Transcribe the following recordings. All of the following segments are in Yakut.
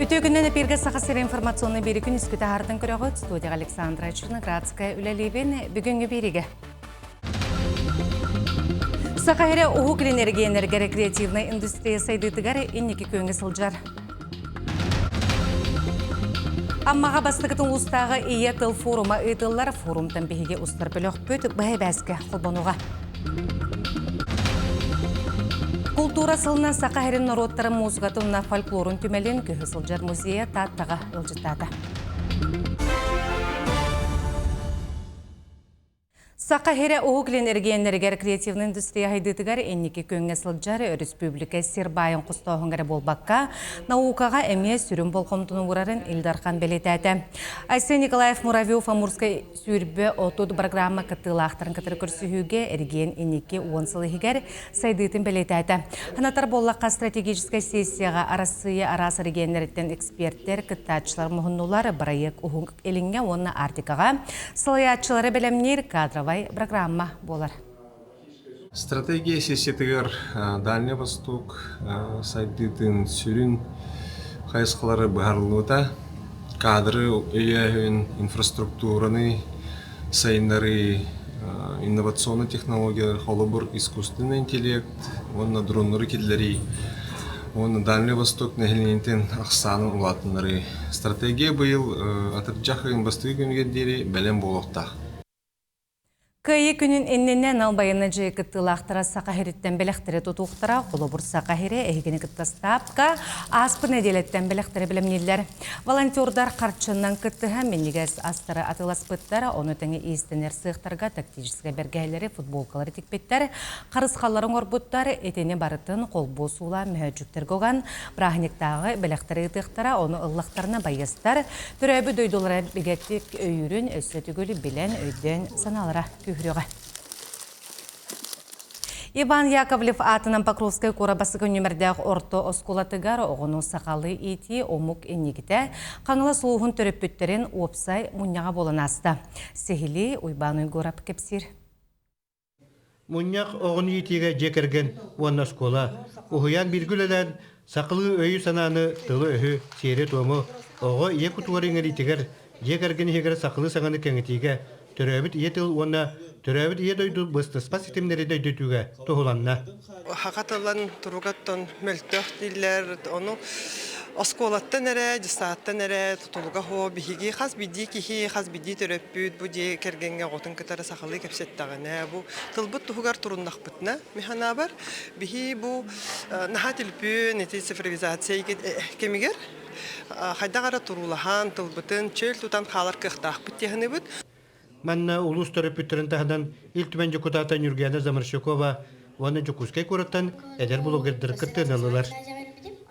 Үтүө күннэн эпиргэ Саха сирэ информационный биэри күн үскүтэ аһартан көрөҕүт. Студияға Александра Черноградская үлэлиибин. Бүгүҥҥү биэригэ. Саха сирэ Уһук Илин эрэгийиэннэргэ рекреативнай индустрия сайдыытыгар инники күөҥҥэ сылдьар. Аммаҕа бастакытын улуустааҕы Ийэ тыл форума ыытыллар. Форумтан биһиги устар бөлөхпүт быһа эбээскэ холбонуоҕа. Култуура сылынан Саха сирин норуоттарын музыкатын уонна фольклорун түмэлин көһө сылдьар музейа Тааттаҕа ыалдьыттаата. Саха сирэ Уһук Илин эрэгийиэннэригэр креативнай индустрия сайдыытыгар инники күөҥҥэ сылдьар өрөспүүбүлүкэ сир баайын хостооһуҥҥа эрэ буолбакка, наукаҕа эмиэ сүрүн болҕомтону уурарын Ил Дархан бэлиэтээтэ. Айсен Николаев Муравьев Амурскай 2030 программа кыттыылаахтарын кытары көрсүһүүгэ эрэгийиэн инники 10 сыл иһигэр сайдыытын бэлиэтээтэ. Санатар буоллахха, стратегическай сессияҕа Арассыыйа араас эрэгийиэннэриттэн экспертэр, кыттааччылар муһуннулар, бырайыак Уһук Илиҥҥэ уонна Арктикаҕа салайааччылары бэлэмниир кадровай программа буолар. Стратегия сессиятыгар Дальний Восток сайдыытын сүрүн хайысхалара быһаарыллыбыта. Кадры өйөөһүн, инфраструктураны сайыннарыы, инновационнай технологиялар, холобур, искусственный интеллект уонна дроннары киллэрии уонна Дальний Восток нэһилиэнньэтин ахсаанын улаатыннарыы. Стратегия быйыл атырдьах ыйын бастакы күнүгэр диэри бэлэм буолуохтаах. Кыайыы күнүн иннинэ анал байыаннай дьайыы кыттыылаахтара Саха сириттэн бэлэхтэри тутуохтара, холобур Саха сирэ эһигини кытта ыстаапка ааспыт нэдиэлэттэн бэлэхтэри бэлэмнииллэр. Волонтердар харчынан кыттыһан минньигэс астары атыыласпыттар, ону тэҥэ иистэнэр сыахтарга тактическай бэргэһэлэри, футболкалары тикпиттэр, харысхаллары оҥорбуттар, итини барытын холбуу суулаан мөһөөччүктэргэ уган, бырааһынньыктааҕы бэлэхтэри ыытыахтара, ону ыллахтарына байыастар Төрөөбүт дойдулара бигэтик өйүүрүн өссө төгүл билэн, өйдөөн санаалара күүһүрүөҕэ. Иван Яковлев аатынан Покровскай куорат бастакы нүмердээх орто оскуолатыгар оҕону сахалыы иитии омук инникитэ Хаҥалас улууһун төрөппүттэрин уопсай мунньаҕа буолан ааста. Сиһилии Уйбаан Уйгурап кэпсиир. Мунньах оҕону иитиигэ дьиэ кэргэн уонна оскуола, уһуйаан бииргэ үлэлээн, сахалыы өйү-санааны, тылы-өһү, сиэри-туому оҕо ийэ кутугар иҥэриитигэр, дьиэ кэргэн иһигэр сахалыы саҥаны кэҥэтиигэ, төрөөбүт ийэ тыл уонна төрөөбүт ийэ дойду быстыспат ситимнэрин өйдөтүүгэ туһуланна. Саха тылын туругаттан мөлтөх дииллэр, ону оскуолаттан эрэ, дьыссааттан эрэ тутулуга суох биһиги хас биирдии киһи, хас биирдии төрөппүт бу дьиэ кэргэҥҥэ оҕотун кытары сахалыы кэпсэттэҕинэ, бу тылбыт туһугар туруннахпытына, мин санаабар, биһи бу наһаа түлпүн ити цифровизация кэмигэр хайдах эрэ туруулаһан, тылбытын чөл тутан хаалар кыахтаахпыт дии саныыбыт. Манна улуус төрөппүттэрин таһынан Ил Түмэн дьокутаата Нюргуяна Заморщикова уонна Дьокуускай куораттан эдэр блогердар кыттыыны ыллылар.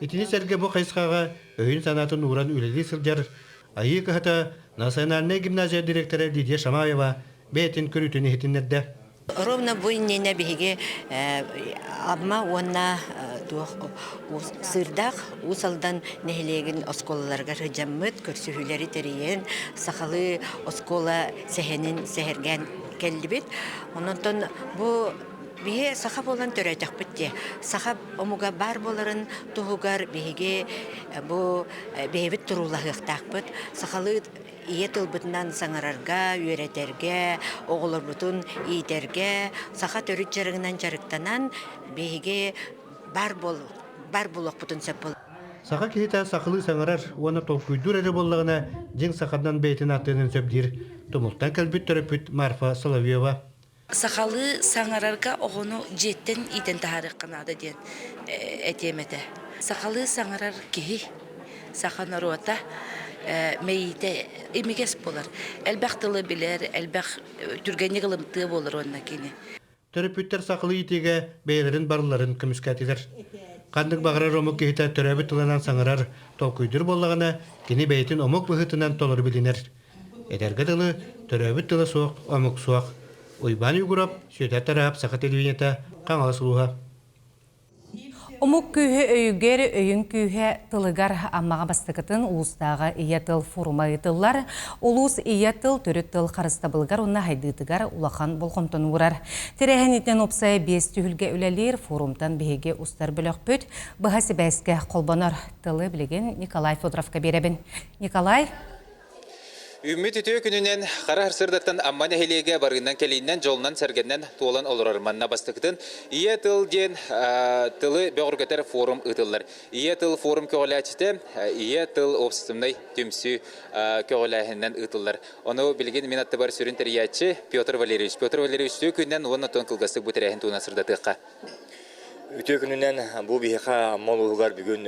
Итини сэргэ бу хайысхаҕа өйүн-санаатын ууран үлэлии сылдьар Айыы кыһата национальнай гимназия дириэктэрэ Лидия Шамаева бэйэтин көрүүтүн иһитиннэрдэ. Ровно бу иннинэ биһиги Амма уонна туох Сыырдаах Уус Алдан нэһилиэгин оскуолаларыгар сылдьаммыт, көрсүһүүлэри тэрийэн, сахалыы оскуола сэһэнин сэһэргээн кэллибит. Онон бу биһи саха буолан төрөөтөхпүт дии. Саха омуга баар буоларын туһугар биһиги бу бэйэбит туруулаһыахтаахпыт. Сахалыы ийэ тылбытынан саҥарарга, үөрэтэргэ, оҕолорбутун иитэргэ, саха төрүт дьарыгынан дьарыктанан биһиги бар буол бар буолуохпутун сөп буол. Саха киһитэ сахалыы саҥарар уонна толкуйдуур эрэ буоллаҕына, дьиҥ саханан бэйэтин ааттыырын сөп диир Тумултан кэлбит төрөппүт Марфа Соловьева. Сахалыы саҥарарга оҕону дьиэттэн иитэн таһаарыахха наада диэн этиэм этэ. Сахалыы саҥарар киһи, саха норуота мэйиитэ имигэс буолар. Элбэх тылы билэр, элбэх түргэнник ылымтыа буолар уонна кини. Төрөппүттэр сахалыы иитиигэ бэйэлэрин барыларын көмүскээтилэр. Ханнык баҕарар омук киһитэ төрөөбүт тылынан саҥарар, толкуйдуур буоллаҕына, кини бэйэтин омук быһыытынан толору билинэр. Этэргэ дылы, төрөөбүт тыла суох, омук суох. Уйбаан Уйгуров, Сүөдэр Тараап, Саха телевидениета, Хаҥалас улууһа. Омук күүһэ өйүгэр, өйүн күүһэ тылыгар Аммаҕа бастакытын улуустааҕы Ийэ тыл форума ыытыллар. Улуус Ийэ тыл төрүт тыл харыстабылыгар уонна сайдыытыгар улахан болҕомтону уурар. Тэрээһинитинэн уопсайа биэс түһүлгэ үлэлиир форумтан биһиги устар бөлөхпүт быһа сибээскэ холбонор. Тылы билигин Николай Федоровка биэрэбин. Николай? Үүммүт үтүө күнүнэн хара сырдаттан Амма нэһилиэгэ барыынан кэлииннэн дьолунан-сэргэннэн туолан олорор. Манна бастакытын Ийэ тыл диэн тылы бөҕөргөтөр форум ыытыллар. Ийэ тыл форум көҕүлээччитэ Ийэ тыл общественнай түмсүү көҕүлээһининэн ыытыллар. Ону билигин мин аттыбар сүрүн тэрийээччи Петр Валерьевич. Петр Валерьевич үтүө күнүнэн уонна тон кылгастык бу тэрээһин туһунан сырдатыахха. Үтүө күнүнэн бу биһиэхэ Амма улууһугар бүгүн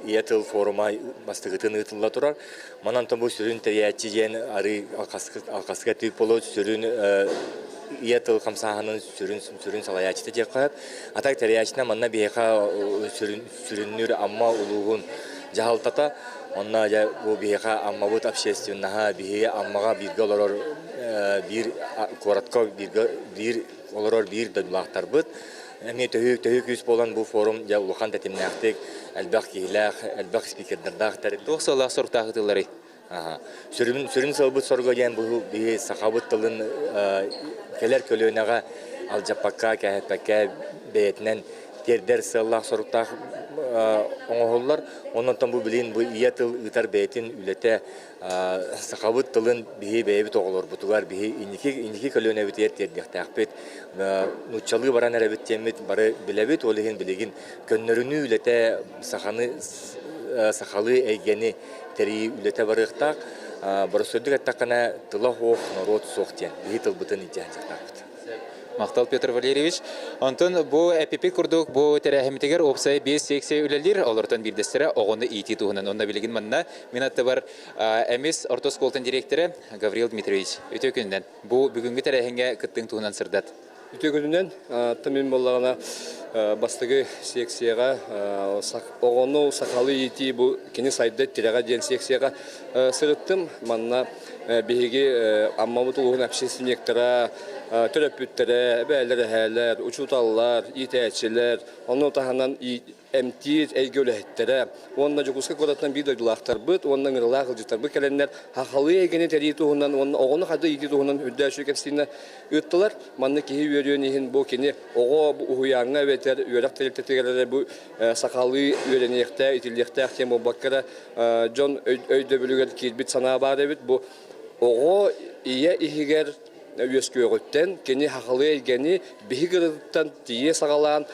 Ийэ тыл форума бастакытын ыытылла турар. Манан бу сүрүн тэрийээччи диэн арыы алхаска тыып болот сүрүн Ийэ тыл хамсааһынын сүрүн сүрүн салайааччыта диэххэ сөп. А так тэрийээччинэн манна биһиэхэ сүрүн сүрүннүүр Амма улууһун дьаһалтата. Онно дьэ бу биһиэхэ Аммабыт общественноһа, биһиги Аммаҕа бииргэ олорор биир куоратка бииргэ биир олорор биир дойдулаахтарбыт эмиэ төһүү төһүү күүс буолан бу форум дьэ улахан тэтимнээхтик элбэх киһилээх элбэх спикердардаах тэрил Туох сыаллаах соруктаах ыытылларый? Сүрүн сүрүн сыалбыт соруга диэн бу биһи сахабыт тылын кэлэр көлүөнэҕэ алдьаппакка кээһэппэккэ бэйэтинэн тиэрдэр сыаллаах соруктаах оҥоһуллар. Онон бу билин бу ийэ тыл ыытар бэйэтин үлэтэ сахабыт тылын биһи бэйэбит оҕолорбутугар биһи инники инники көлүөнэбитигэр тиэрдиэхтээхпит нууччалыы баран эрэбит диэммит бары билэбит ол иһин билигин көннөрүнүү үлэтэ саханы сахалыы эйгэни тэрийии үлэтэ барыахтаах боростуойдук эттэххинэ тыла суох норуот суох диэн биһи тылбытын илдьэ сылдьыахтаахпыт Махтал Петр Валерьевич. Онтон бу эпипит курдук бу тэрээһиммитигэр уопсай биэс секция үлэлиир. Олортон биирдэстэрэ оҕону иитии туһунан. Онно билигин манна мин аттыбар Эмис орто оскуолатын дириэктэрэ Гаврил Дмитриевич. Үтүө күнүнэн. Бу бүгүҥҥү тэрээһиҥҥэ кыттыҥ туһунан сырдат. Үтүө күнүнэн. Мин буоллаҕына бастакы секцияҕа оҕону сахалыы иитии бу кини сайдар тирэҕэ диэн секцияҕа сырыттым. Манна биһиги Аммабыт улууһун общественниктара, төрөппүттэрэ, эбээлэр, эһээлэр, учууталлар, иитээччилэр, ону таһынан эмтиир эйгэ үлэһиттэрэ уонна Дьокуускай куораттан биир дойдулаахтарбыт уонна ыҥырылаах ыалдьыттарбыт кэлэннэр хахалыы эйгэни тэрийии туһунан уонна оҕону хады иитии туһунан үрдээччи кэпсиинэ ыыттылар. Манна киһи үөрүөн иһин бу кини оҕо уһуйааҥҥа эбэтэр үөрэх тэрилтэтигэр эрэ бу сахалыы үөрэниэхтээх, итиллиэхтээх диэн буолбакка эрэ дьон өйдөбүлүгэр киирбит санаа баар эбит. Бу оҕо ийэ иһигэр үөскүөҕүттэн кини хахалыы эйгэни биһик ырытыттан тиийэ саҕалаан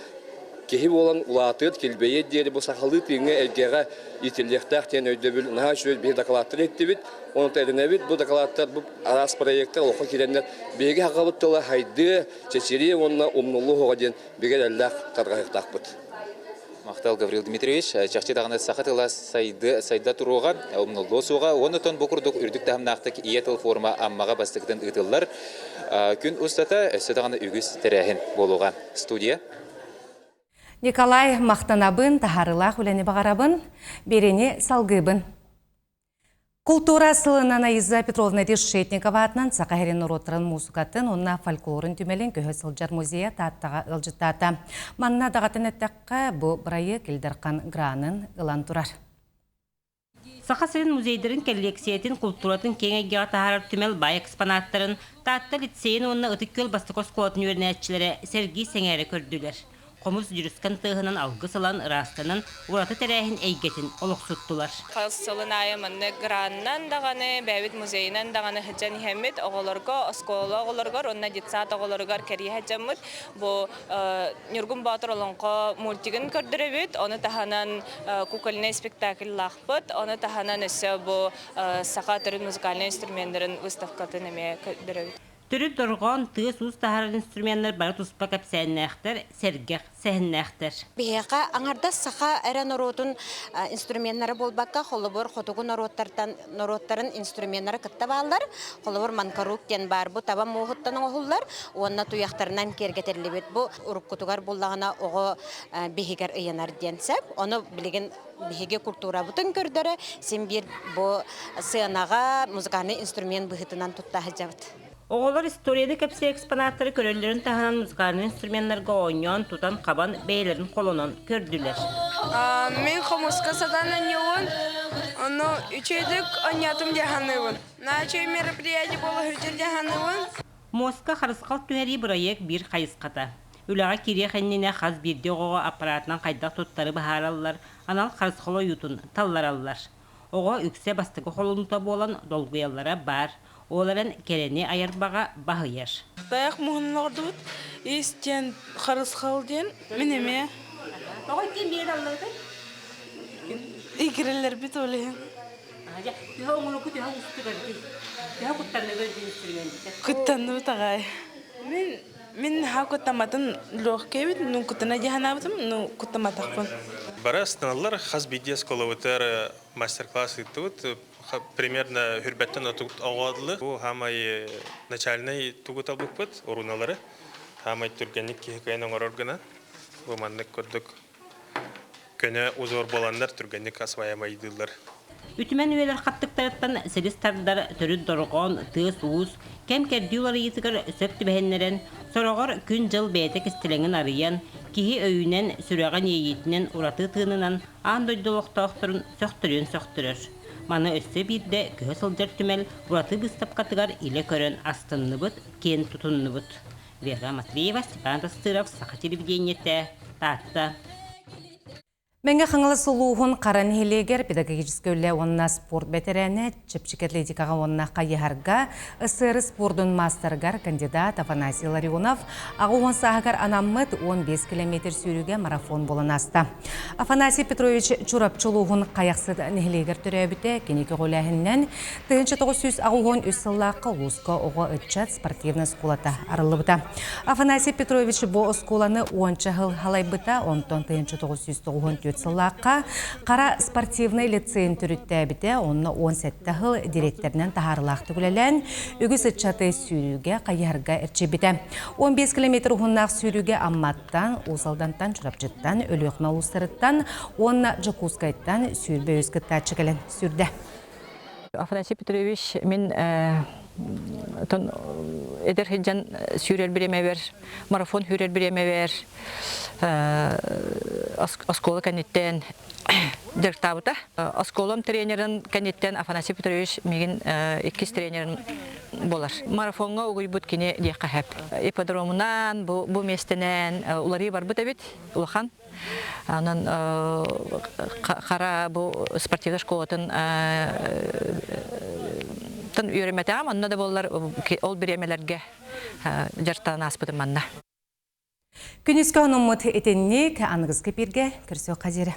киһи буолан улаатыар, килбэйиэр диэри бу сахалыы тыыҥҥа эйгэҕэ иитиллиэхтээх диэн өйдөбүл наһаа үчүгэй биһи дакылааттары иттибит. Онон эрэнэбит бу дакылааттар бу араас проектар олоххо киирэннэр биһиги хахабыт тыла хайдыа, чэчириэ уонна умнуллуо суоҕа диэн бигэ эрэллээх тарҕаһыахтаахпыт. Махтал Гаврил Дмитриевич, чахчы даҕаны саха тыла сайды, сайда туруоҕа, умнуллуо суоҕа. Уонна тон бу курдук үрдүк таһымнаахтык ийэ тыл форума Аммаҕа бастакытын ыытыллар. Күн устата өссө даҕаны үгүс тэрээһин буолуоҕа. Студия. Николай, махтанабын, таһаарыылаах үлэни баҕарабын, биэриини салгыыбын. Култуура сылынан Аиза Петровна Решетникова аатынан Саха сирин норуоттарын муусукатын уонна фольклорун түмэлин көһө сылдьар музейа Тааттаҕа ыалдьыттаата. Манна даҕатан эттэххэ, бу бырайыак Ил Дархан гранын ылан турар. Саха сирин музейдарын кэллиэксийэтин култууратын киэҥ эйгэҕэ таһаарар түмэл баай экспонаттарын Таатта лицейин уонна Ытык Күөл бастакы оскуолатын үөрэнээччилэрэ сэргии сэҥээрэ көрдүлэр. Хомус дьүрүскэн тыаһынан алгыс ылан, ыраастанан, ураты тэрээһин эйгэтин олохсуттулар. Хас сылын аайы маннык гранынан даҕаны, бэйэбит музейынан даҕаны сылдьан иһэммит, оҕолорго, оскуола оҕолоругар уонна детсад оҕолоругар кэрийэ сылдьаммыт бу Ньургун Боотур олоҥхо мультигын көрдөрөбүт, ону таһынан кукольнай спектакльлаахпыт, ону таһынан өссө бу саха төрүт музыкальнай инструменнарын выставкатын эмиэ көрдөрөбүт. Төрүт дорҕоон, тыас-уус таһаарар инструменнар бары туспа кэпсээннээхтэр, сэргэх сэһэннээхтэр. Биһиэхэ аҥардас саха эрэ норуотун инструменнара буолбакка, холобур, хотугу норуоттартан норуоттарын инструменнара кытта бааллар. Холобур, манкарук диэн баар, бу таба муоһуттан оҥоһуллар уонна туйахтарынан киэргэтиллибит. Бу уруккутугар буллаҕына оҕо биһигэр ыйанар диэн сөп. Ону билигин биһиги культурабытын көрдөрө син биир бу сыанаҕа музыкальный инструмент быһыытынан тутта сылдьабыт. Оҕолор историяны кэпсиир экспонаттары көрөллөрүн таһынан музыкальнай инструменнарга оонньоон, тутан-хабан, бэйэлэрин холонон көрдүлэр. Мин хомуска сатаан оонньуубун, ону үчүгэйдик оонньоотум дии саныыбын. Наһаа үчүгэй мероприятие буола сылдьар дии саныыбын. Муоска харысхал түһэрии бырайыак биир хайысхата. Үлэҕэ киириэх иннинэ хас биирдии оҕоҕо аппаратынан хайдах туттары быһаараллар, анал харысхал ойуутун таллараллар. Оҕо үксэ бастакы холонуута буолан долгуйаллара баар, ол эрэн кэрэни айар баҕа баһыйар. Тайах муһунун оҕордубут. Ис диэн харысхал диэн мин эмиэ. Тоҕо иккиэн биир аллабытай? Игирэлэрбит ол иһин. Төһө оҥоруку төһө уустук эбитий? Төһө куттанныгыт инструментте? Куттанныбыт аҕай. Мин Мин наһаа куттамматын легкий эбит, ну куттана дии санаабытым, ну куттамматахпын. Бары астыналлар, хас биирдии оскуолабытыгар мастер-класс ыыттыбыт. Примерно хүрбэттэн оҕо Бу хаамай начальнай тугу талбыппыт, уруналары. Хаамай түргэнник киһи кыайан оҥорор гына. Бу маннык курдук көнө узор буоланнар түргэнник осваивайдыыллар. Үтүмэн үйэлэр хаттыктарыттан силис тардар төрүт дорҕоон, тыас-уус, кэм-кэрдии уларыйыытыгар сөп түбэһиннэрэн, сороҕор күн-дьыл бэйэтэ кистэлэҥин арыйан, киһи өйүнэн, сүрэҕин иэйиитинэн ураты тыынынан аан дойду олохтоохторун сөхтөрүөн сөхтөрөр. Маны өссө биирдэ көһө сылдьар түмэл ураты быыстапкатыгар илэ көрөн астынныбыт, киэн тутуннубут. Вера Матвеева, Степан Тастыров, Саха телевидениетэ, Таатта. Мэҥэ Хаҥалас улууһун Хара нэһилиэгэр педагогическай үлэ уонна спорт бэтэрээнэ, чэпчэки атлетикаҕа уонна хайыһарга СССР спордун маастарыгар кандидат Афанасий Ларионов 80 сааһыгар анаммыт 15 километр сүүрүүгэ марафон буолан ааста. Афанасий Петрович Чурапчы улууһун Хайахсыт нэһилиэгэр төрөөбүтэ, кини көҕүлээһининэн 1983 сыллаахха улууска оҕо ыччат спортивнай оскуолата арыллыбыта. Афанасий Петрович бу оскуоланы уонча сыл халайбыта, онтон 1994 сыллаахха Хара спортивнай лицейин төрүттээбитэ, онно 17 сыл дириэктэринэн таһаарылаахтык үлэлээн, үгүс ыччаты сүүрүүгэ, хайыһарга эрчийбитэ. 15 километр уһуннаах сүүрүүгэ Амматтан, Уус Алдантан, Чурапчыттан, Өлүөхүмэ улуустарыттан уонна Дьокуускайтан 23 кыттааччы кэлэн сүүрдэ. Афанасий Петрович мин эдэр сылдьан сүүрэр бириэмэбэр, марафон сүүрэр бириэмэбэр оскуола кэнниттэн дьарыктаабыта. Оскуолам тренерин кэнниттэн Афанасий Петрович миигин иккис тренерим буолар. Марафоҥҥа угуйбут кини диэххэ сөп. Ипподромунан, бу, бу миэстэнэн уларыы барбыт эбит улахан. Онон хара бу спортивнай школатын тан үөрэммэтэҕим, онно да буоллар ол бириэмэлэргэ дьарыктанан ааспытым манна. Күнүскэ онуммут итинник аныгыскы пиргэ көрсүөххэ диэри.